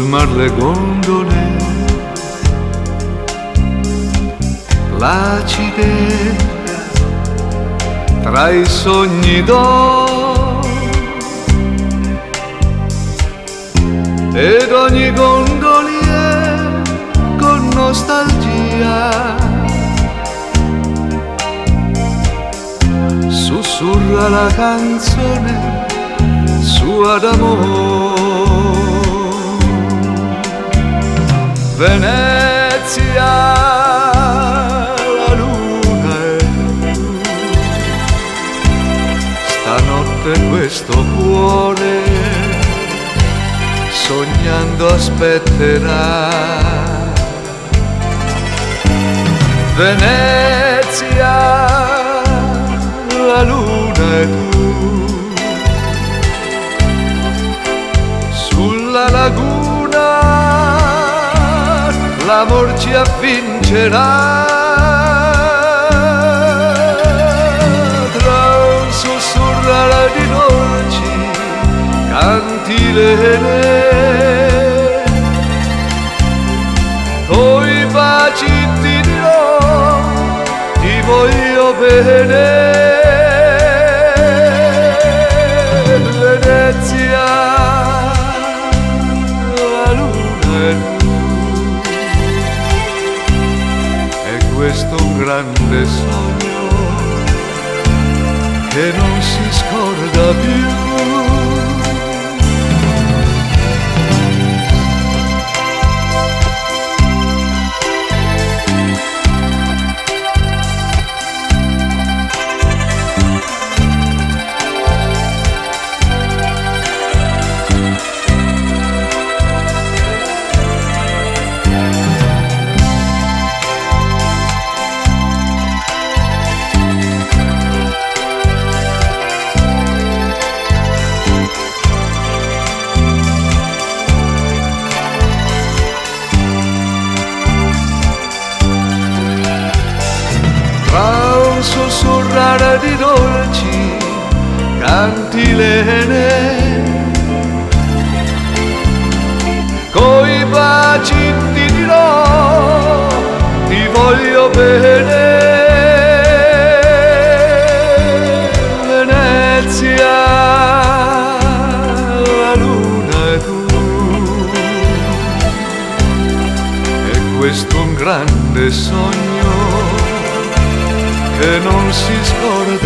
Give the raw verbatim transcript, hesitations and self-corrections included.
Mar le gondole, placide tra i sogni d'oro, ed ogni gondolier con nostalgia sussurra la canzone sua d'amor. Venezia, la luna e tu, stanotte questo cuore sognando aspetterà. Venezia, la luna e tu, sulla laguna l'amor ci avvincerà. Tra un sussurrar di dolci cantilene, coi baci ti dirò, ti voglio bene. Venezia, la luna e tu, è questo un grande sogno che non si scorda più. Tra un sussurrar di dolci cantilene, coi baci ti dirò, ti voglio bene. Venezia, la luna e tu, è questo un grande sogno che non si scorda